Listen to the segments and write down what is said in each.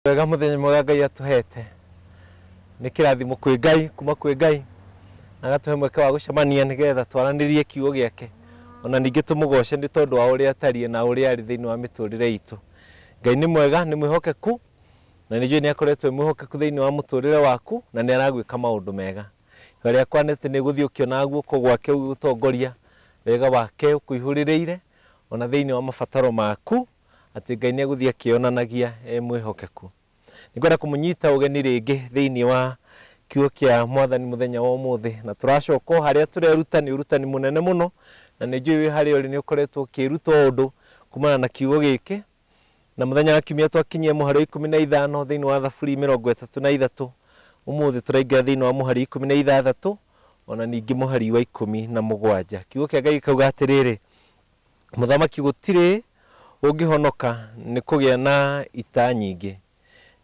Wega mũthenya mwega Ngai atũhete. Nĩ kĩrathimo kwĩ Ngai, kuma kwĩ Ngai, na agatũhe mweke wa gũcemania nĩgetha twaranĩrie kiugo gĩake, ona ningĩ tũmũgoce nĩ tondũ wa ũrĩa atariĩ na ũrĩa arĩ thĩinĩ wa mĩtũrĩre itũ. Ngai nĩ mwega, nĩ mwĩhokeku, na nĩ njũĩ nĩ akoretwo e mwĩhokeku thĩinĩ wa mũtũrĩre waku, na nĩ aragwĩka maũndũ mega. Ihoya rĩakwa nĩ atĩ nĩ ũgũthiĩ ũkĩonaga guoko gwake gũgĩgũtongoria, wega wake ũkũihũrĩrĩire, ona thĩinĩ wa mabataro maku, atĩ Ngai nĩ egũthiĩ akĩyonanagia e mwĩhokeku. Nĩngwenda kũmũnyita ũgeni rĩngĩ thĩinĩ wa kiugo kĩa mwathani mũthenya wa ũmũthĩ, na tũracoka o harĩa tũreruta, nĩ ũrutani mũnene mũno, na nĩ njũĩ wĩ harĩa ũrĩ nĩ ũkoretwo ũkĩĩruta ũndũ kumana na kiugo gĩkĩ. Na mũthenya wa kiumia twakinyia mũhari wa 15 thĩinĩ wa Thaburi 33, ũmũthĩ tũraingĩra thĩinĩ wa mũhari wa 16 ona ningĩ mũhari wa 17. Kiugo kĩa Ngai gĩkauga atĩrĩrĩ, Mũthamaki gũtirĩ ũngĩhonoka nĩ kũgĩa na ita nyingĩ,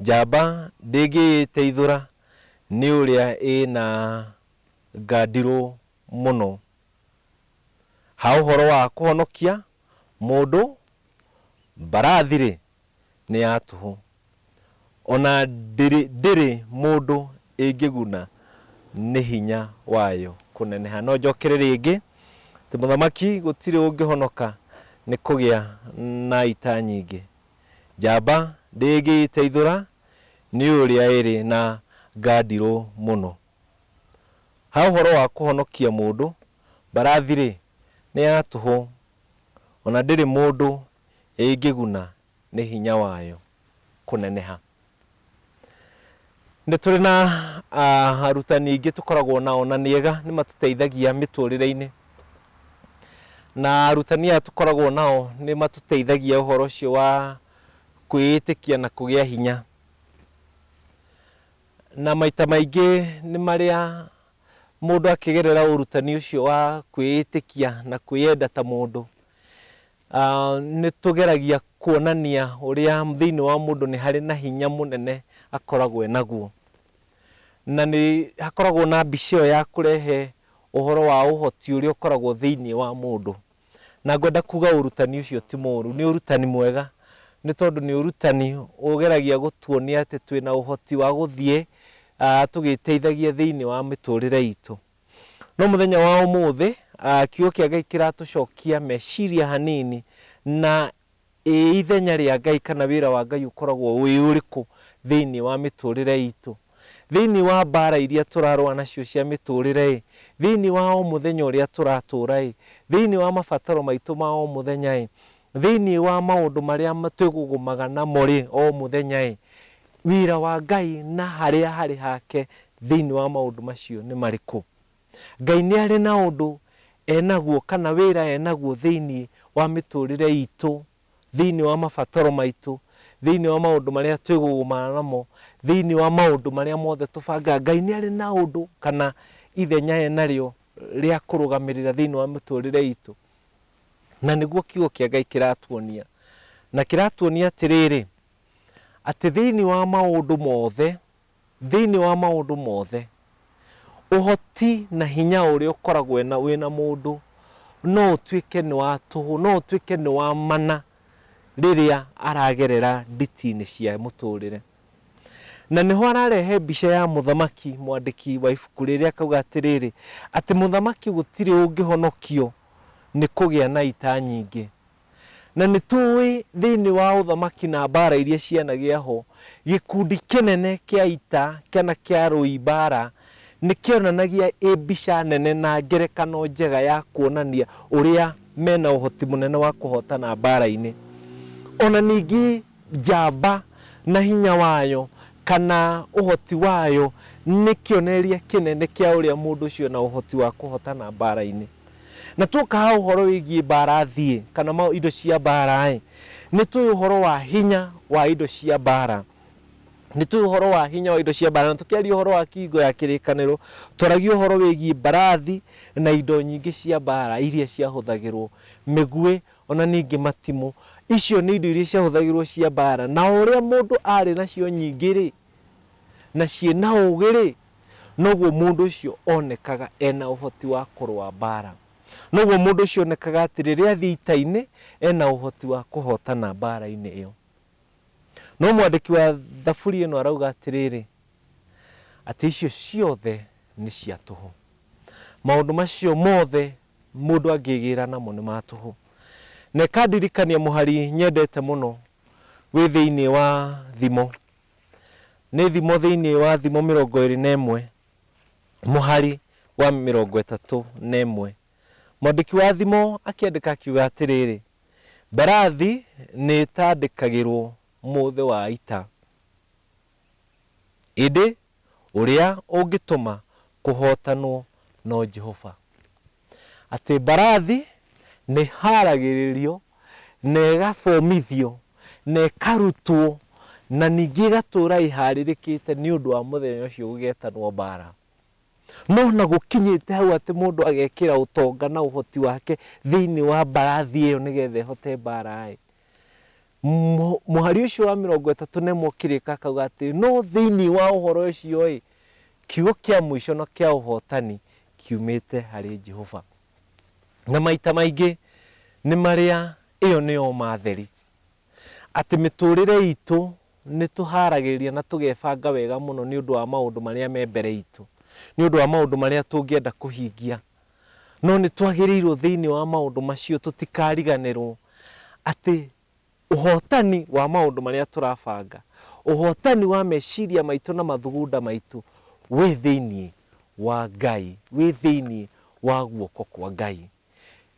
njamba ndĩngĩĩteithũra nĩ ũrĩa ĩĩ na ngandirũ mũno. Ha ũhoro wa kũhonokia mũndũ, mbarathi-rĩ, nĩ ya tũhũ, o na ndĩrĩ mũndũ ĩngĩguna nĩ hinya wayo kũneneha. No njokere rĩngĩ atĩ mũthamaki gũtirĩ ũngĩhonoka nĩ kũgĩa na ita nyingĩ, njamba ndĩngĩĩteithũra nĩ ũrĩa ĩrĩ na ngandirũ mũno. Ha ũhoro wa kũhonokia mũndũ, mbarathi-rĩ, nĩ ya tũhũ, o na ndĩrĩ mũndũ ĩngĩguna nĩ hinya wayo kũneneha. Nĩ tũrĩ na arutani aingĩ tũkoragwo nao na nĩ ega nĩ matũteithagia mĩtũrĩre-inĩ. Na arutani aya tũkoragwo nao nĩ matũteithagia ũhoro ũcio wa kwĩĩtĩkia na kũgĩa hinya. Na maita maingĩ nĩ marĩa mũndũ akĩgerera ũrutani ũcio wa kwĩĩtĩkia na kwĩyenda ta mũndũ, Nĩ tũgeragia kuonania ũrĩa thĩinĩ wa mũndũ nĩ harĩ na hinya mũnene akoragwo e naguo. Na nĩ hakoragwo na mbica ĩyo ya kũrehe ũhoro wa ũhoti ũrĩa ũkoragwo thĩinĩ wa mũndũ. Na ngwenda kuga ũrutani ũcio ti mũru, nĩ ũrutani mwega, nĩ tondũ nĩ ũrutani ũgeragia gũtuonia atĩ twĩna ũhoti wa gũthiĩ tũgĩteithagia thĩinĩ wa mĩtũrĩre itũ. No mũthenya wa ũmũthĩ, kiugo kĩa Ngai kĩratũcokia meciria hanini na ĩ ithenya rĩa Ngai kana wĩra wa Ngai ũkoragwo wĩ ũrĩkũ thĩinĩ wa mĩtũrĩre itũ. Thĩinĩ wa mbara iria tũrarũa nacio cia mĩtũrĩre ĩ, thĩinĩ wa o mũthenya ũrĩa tũratũra ĩ, thĩinĩ wa mabataro maitũ ma o mũthenya ĩ, thĩinĩ wa maũndũ marĩa twĩgũgũmaga namo rĩ o mũthenya ĩ, Wĩra wa Ngai na harĩa harĩ hake thĩinĩ wa maũndũ macio nĩ marĩkũ? Ngai nĩ arĩ na ũndũ enaguo kana wĩra enaguo thĩinĩ wa mĩtũrĩre itũ, thĩinĩ wa mabataro maitũ, thĩinĩ wa maũndũ marĩa twĩgũgũmana namo, thĩinĩ wa maũndũ marĩa mothe tũbangaga. Ngai nĩ arĩ na ũndũ kana ithenya enarĩo rĩa kũrũgamĩrĩra thĩinĩ wa mĩtũrĩre itũ. Na nĩguo kiugo kĩa Ngai kĩratuonia. Na kĩratuonia atĩrĩrĩ, atĩ thĩinĩ wa maũndũ mothe, thĩinĩ wa maũndũ mothe, ũhoti na hinya ũrĩa ũkoragwo wĩna mũndũ no ũtuĩke nĩ wa tũhũ, no ũtuĩke nĩ wa mana rĩrĩa aragerera nditi-inĩ cia mũtũrĩre. Na nĩho ararehe mbica ya mũthamaki, mwandĩki wa ibuku rĩrĩ akauga atĩrĩrĩ, atĩ mũthamaki gũtirĩ ũngĩhonokio nĩ kũgĩa na ita nyingĩ. Na nĩ tũĩ thĩinĩ wa ũthamaki na mbara iria cianagĩa ho, gĩkundi kĩnene kĩa ita kana kĩa arũi mbara nĩ kĩonanagia ĩ mbica nene na ngerekano njega ya kuonania ũrĩa mena ũhoti mũnene wa kũhotana mbara-inĩ. Ona ningĩ njamba na hinya wayo kana ũhoti wayo nĩ kĩonereria kĩnene kĩa ũrĩa mũndũ ũcio ena ũhoti wa kũhotana mbara-inĩ. Na tuoka ha ũhoro wĩgiĩ mbarathi-ĩ, kana indo cia mbara-ĩ, nĩ tũĩ ũhoro wa hinya wa indo cia mbara. Nĩ tũĩ ũhoro wa hinya wa indo cia mbara, na tũkĩaria ũhoro wa kĩhingo ya kĩrĩkanĩro, twaragia ũhoro wĩgiĩ mbarathi na indo nyingĩ cia mbara iria ciahũthagĩrwo, mĩguĩ ona ningĩ matimũ. Icio nĩ indo iria ciahũthagĩrwo cia mbara, na o ũrĩa mũndũ arĩ nacio nyingĩ-rĩ, na ciĩna ũgĩ-rĩ, noguo mũndũ ũcio onekaga ena ũhoti wa kũrũa mbaara. Noguo mũndũ ũcio onekaga atĩ rĩrĩa athiĩ ita-inĩ, ena ũhoti wa kũhotana mbaara-inĩ ĩyo. No mwandĩki wa thaburi ĩno arauga atĩrĩrĩ, atĩ icio ciothe nĩ cia tũhũ. Maũndũ macio mothe mũndũ angĩgĩra namo nĩ ma tũhũ. Na ĩkandirikania mũhari nyendete mũno wĩ thĩinĩ wa Thimo. Nĩ Thimo thĩinĩ wa Thimo 21 mũhari wa 31. Mwandĩki wa Thimo akĩandĩka akiuga atĩrĩrĩ, mbarathi nĩ ĩtandĩkagĩrwo mũthĩ wa ita, ĩndĩ ũrĩa ũngĩtũma kũhootanwo no Jehova. Atĩ mbarathi nĩ ĩharagĩrĩrio na ĩgathomithio na ĩkarutwo na ningĩ ĩgatũra ĩharĩrĩkĩte nĩ ũndũ wa mũthenya ũcio gũgetanwo mbara. No ona gũkinyĩte hau atĩ mũndũ agekĩra ũtonga na ũhoti wake thĩinĩ wa mbarathi ĩyo nĩgetha ĩhote mbara-ĩ, mũhari ũcio wa 31 ũkĩrĩka akauga atĩ no thĩinĩ wa ũhoro ũcio-ĩ, kiugo kĩa mũico na kĩa ũhotani kiumĩte harĩ Jehova. Na maita maingĩ nĩ marĩa ĩyo nĩyo ma theri. Atĩ mĩtũrĩre itũ nĩ tũharagĩrĩria na tũgebanga wega mũno nĩ ũndũ wa maũndũ marĩa me mbere itũ, nĩ ũndũ wa maũndũ marĩa tũngĩenda kũhingia. No nĩ twagĩrĩirwo thĩinĩ wa maũndũ macio tũtikariganĩrwo atĩ ũhotani wa maũndũ marĩa tũrabanga, ũhotani wa meciria maitũ na mathugunda maitũ wĩ thĩinĩ wa Ngai, wĩ thĩinĩ wa guoko kwa Ngai.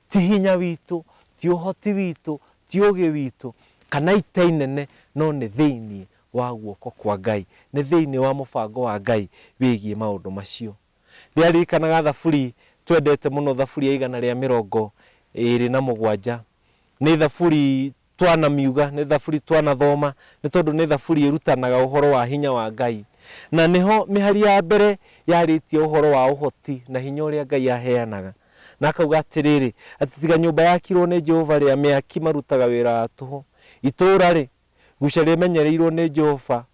Ti hinya witũ, ti ũhoti witũ, ti ũgĩ witũ, kana ita inene, no nĩ thĩinĩ wa guoko kwa Ngai, nĩ thĩinĩ wa mũbango wa Ngai wĩgiĩ maũndũ macio. Ndĩraririkanaga thaburi twendete mũno, thaburi ya 127. Nĩ thaburi twanamiuga, nĩ thaburi twanathoma, nĩ tondũ nĩ thaburi ĩrutanaga ũhoro wa hinya wa Ngai. Na nĩho mĩhari ya mbere yarĩtie ũhoro wa ũhoti na hinya ũrĩa Ngai aheanaga. Na akauga atĩrĩrĩ, atĩ tiga nyũmba yakirwo nĩ Jehova-rĩ, amĩaki marutaga wĩra wa tũhũ. Itũũra-rĩ, guca rĩmenyereirwo nĩ Jehova,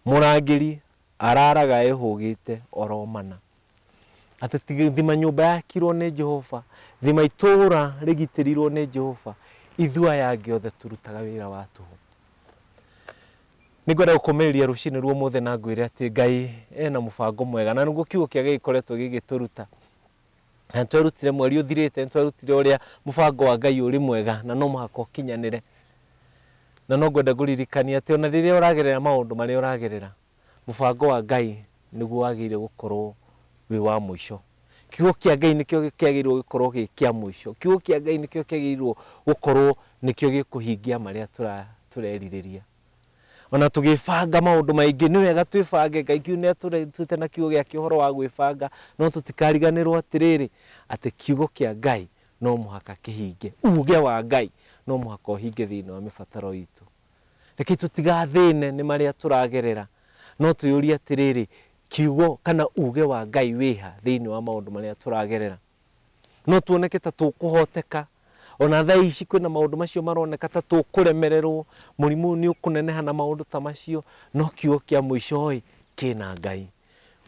mũrangĩri araraga ehũgĩte oro mana. Atĩ thima nyũmba yakirwo nĩ Jehova, thima itũũra rĩgitĩrirwo nĩ Jehova, ithuĩ aya angĩ othe tũrutaga wĩra wa tũhũ. Nĩngwenda gũkũmĩrĩria rũcinĩ rwa ũmũthĩ na ngwĩre atĩ Ngai ena mũbango mwega, na nĩguo kiugo kĩake gĩkoretwo gĩgĩtũruta. Na nĩtwerutire mweri ũthirĩte, nĩtwerutire ũrĩa mũbango wa Ngai ũrĩ mwega na no mũhaka ũkinyanĩre. Na no ngwenda ngũririkanie atĩ ona rĩrĩa ũragerera maũndũ marĩa ũragerera, mũbango wa Ngai nĩguo wagĩrĩire gũkorwo wĩ wa mũico. Kiugo kĩa Ngai nĩkĩo kĩagĩrĩirwo gũkorwo gĩ kĩa mũico. Kiugo kĩa Ngai nĩkĩo kĩagĩrĩirwo gũkorwo nĩkĩo gĩkũhingia marĩa tũrerirĩria. Ona tũgĩbanga maũndũ maingĩ, nĩ wega twĩbange, Ngai nĩ atũrutĩte na kiugo gĩake ũhoro wa gwĩbanga, no tũtikariganĩrwo atĩrĩrĩ, atĩ kiugo kĩa Ngai no mũhaka kĩhinge, uge wa Ngai no mũhaka ũhinge thĩinĩ wa mĩbataro itũ. Reke tũtigathĩne nĩ marĩa tũragerera, no twĩyũrie atĩrĩrĩ, kiugo kana uge wa Ngai wĩha thĩinĩ wa maũndũ marĩa tũragerera. No tuoneke ta tũkũhoteka, ona thaa ici kwĩna maũndũ macio maroneka ta tũkũremererwo, mũrimũ ũyũ nĩ ũkũneneha na maũndũ ta macio, no kiugo kĩa mũico-ĩ kĩna Ngai.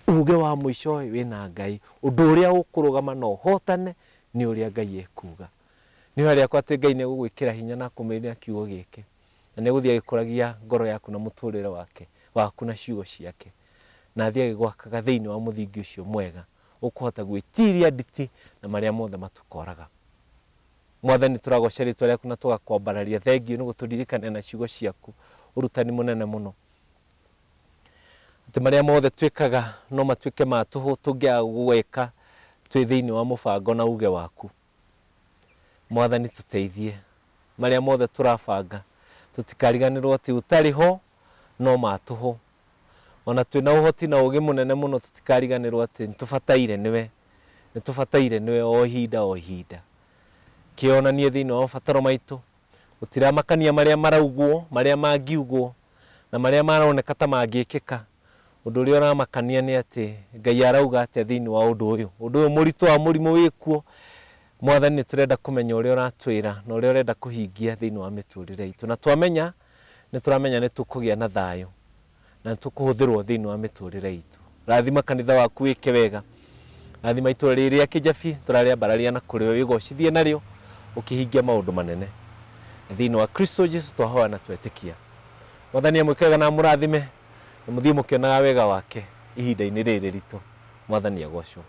Uge wa mũico-ĩ wĩna Ngai. Ũndũ ũrĩa ũkũrũgama na ũhotane nĩ ũrĩa Ngai ekuga. Nĩ ihoya rĩakwa atĩ Ngai nĩ egũgwĩkĩra hinya na akũmĩrĩrie na kiugo gĩake, na nĩ egũthiĩ agĩkũragia ngoro yaku na mũtũrĩre wake, waku na ciugo ciake, na athiĩ agĩgwakaga thĩinĩ wa mũthingi ũcio mwega ũkũhota gwĩtiria nditi na marĩa mothe matũkoraga. Mwathani, tũragoca rĩtwa rĩaku na tũgakwambararia. Thengiũ nĩ gũtũririkania na ciugo ciaku, ũrutani mũnene mũno, atĩ marĩa mothe twĩkaga no matuĩke ma tũhũ tũngĩaga gwĩka twĩ thĩinĩ wa mũbango na uge waku. Mwathani, tũteithie marĩa mothe tũrabanga, tũtikariganĩrwo atĩ ũtarĩ ho no ma tũhũ. Ona twĩna ũhoti na ũgĩ mũnene mũno, tũtikariganĩrwo atĩ nĩtũbataire nĩwe, nĩtũbataire nĩwe o ihinda o ihinda. Kĩonanie thĩinĩ wa mabataro maitũ, gũtiramakania marĩa maraugwo, marĩa mangiugwo, na marĩa maroneka ta mangĩkĩka. Ũndũ ũrĩa ũramakania nĩ atĩ Ngai arauga atĩa thĩinĩ wa ũndũ ũyũ, ũndũ ũyũ mũritũ wa mũrimũ wĩkuo. Mwathani, nĩ tũrenda kũmenya ũrĩa ũratwĩra na ũrĩa ũrenda kũhingia thĩinĩ wa mĩtũrĩre itũ, na twamenya nĩ tũramenya nĩ tũkũgĩa na thayũ na nĩ tũkũhũthĩrwo thĩinĩ wa mĩtũrĩre itũ. Rathima kanitha waku wĩke wega, rathima itũra rĩrĩ rĩa Kĩjabi tũrarĩambararia na kũrĩ we, wĩgocithie narĩo ũkĩhingia maũndũ manene. Thĩinĩ wa Kristo Jesu twahoya na twetĩkia. Mwathani amwĩke wega na amũrathime, na mũthiĩ mũkĩonaga wega wake ihinda-inĩ rĩrĩ ritũ. Mwathani agocwo.